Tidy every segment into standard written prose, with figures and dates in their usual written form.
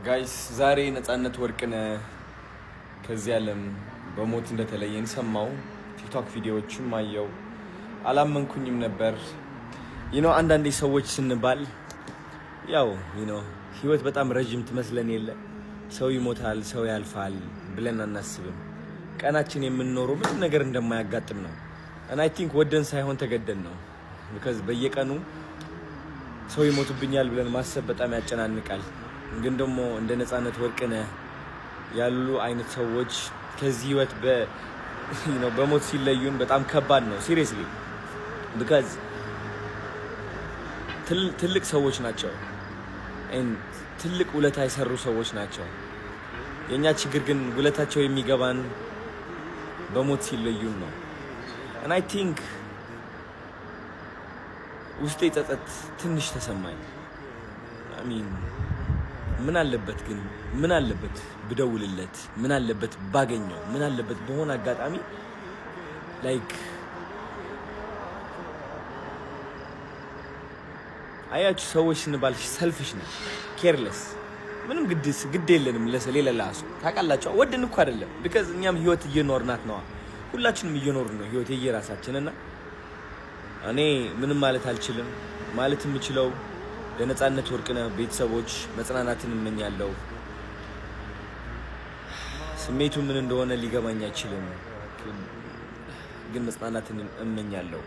Guys፣ ዛሬ ነፃነት ወርቅነህ ከዚህ ዓለም በሞት እንደተለየን ሰማው። ቲክቶክ ቪዲዮዎችም አየው። አላመንኩኝም ነበር። አንዳንዴ ሰዎች ስንባል ያው ህይወት በጣም ረዥም ትመስለን የለ፣ ሰው ይሞታል፣ ሰው ያልፋል ብለን አናስብም። ቀናችን የምንኖረው ምንም ነገር እንደማያጋጥም ነው። And I think ወደን ሳይሆን ተገደን ነው። Because በየቀኑ ሰው ይሞትብኛል ብለን ማሰብ በጣም ያጨናንቃል። ግን ደግሞ እንደ ነፃነት ወርቅነህ ያሉ አይነት ሰዎች ከዚህ ህይወት በሞት ሲለዩን በጣም ከባድ ነው። Seriously, because ትልቅ ሰዎች ናቸው። ትልቅ ውለታ የሰሩ ሰዎች ናቸው። የእኛ ችግር ግን ውለታቸው የሚገባን በሞት ሲለዩን ነው። And I think ውስጤ ጸጸት ትንሽ ተሰማኝ። I mean፣ ምን አለበት ግን፣ ምን አለበት ብደውልለት፣ ምን አለበት ባገኘው፣ ምን አለበት በሆነ አጋጣሚ like አያችሁ፣ ሰዎች ስንባል selfish ነን፣ careless፣ ምንም ግድ የለንም ለሌላ ሰው፣ ታውቃላችሁ። ወደን እኮ አይደለም፣ because እኛም ህይወት እየኖርናት ነዋ። ሁላችንም እየኖርን ነው ህይወት የየራሳችን። እና እኔ ምንም ማለት አልችልም። ማለት የምችለው ለነፃነት ወርቅነህ ቤተሰቦች መጽናናትን እመኛለሁ። ስሜቱ ምን እንደሆነ ሊገባኝ አይችልም፣ ግን መጽናናትን እመኛለሁ።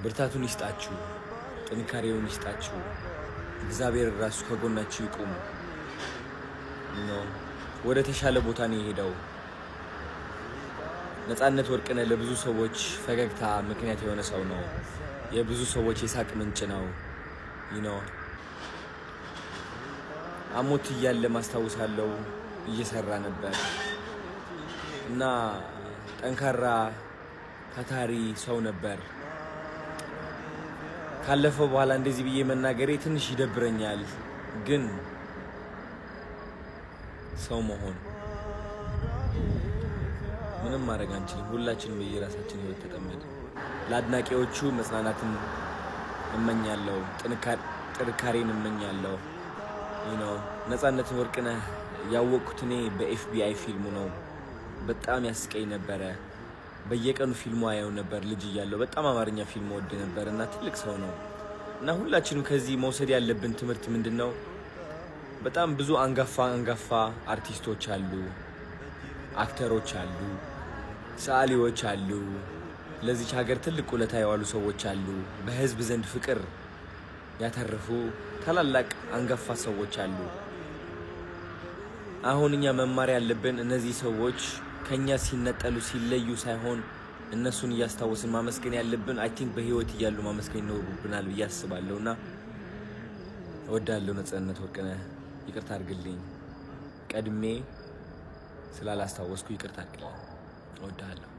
ብርታቱን ይስጣችሁ፣ ጥንካሬውን ይስጣችሁ። እግዚአብሔር ራሱ ከጎናችሁ ይቁም። ወደ ተሻለ ቦታ ነው የሄደው። ነፃነት ወርቅነህ ለብዙ ሰዎች ፈገግታ ምክንያት የሆነ ሰው ነው። የብዙ ሰዎች የሳቅ ምንጭ ነው። አሞት እያለ ማስታውሳለው እየሰራ ነበር እና ጠንካራ ታታሪ ሰው ነበር። ካለፈው በኋላ እንደዚህ ብዬ መናገሬ ትንሽ ይደብረኛል፣ ግን ሰው መሆን ምንም ማድረግ አንችልም። ሁላችንም በየራሳችን ህይወት ተጠመድን። ለአድናቂዎቹ መጽናናትን እመኛለሁ፣ ጥንካሬን እመኛለሁ። ነፃነት ወርቅነህ ያወቅኩት እኔ በ FBI ፊልሙ ነው። በጣም ያስቀኝ ነበረ። በየቀኑ ፊልሙ አየው ነበር ልጅ እያለሁ። በጣም አማርኛ ፊልም ወድ ነበር እና ትልቅ ሰው ነው እና ሁላችንም ከዚህ መውሰድ ያለብን ትምህርት ምንድን ነው? በጣም ብዙ አንጋፋ አንጋፋ አርቲስቶች አሉ፣ አክተሮች አሉ፣ ሰዓሊዎች አሉ፣ ለዚች ሀገር ትልቅ ውለታ የዋሉ ሰዎች አሉ፣ በህዝብ ዘንድ ፍቅር ያተረፉ ታላላቅ አንጋፋ ሰዎች አሉ። አሁን እኛ መማር ያለብን እነዚህ ሰዎች ከኛ ሲነጠሉ ሲለዩ ሳይሆን እነሱን እያስታወስን ማመስገን ያለብን I think በህይወት እያሉ ማመስገን ይኖርብናል ብዬ አስባለሁ። እና እወዳለሁ ነፃነት ወርቅነህ፣ ይቅርታ አድርግልኝ። ቀድሜ ስላላስታወስኩ ይቅርታ አድርግልኝ። እወድሃለሁ።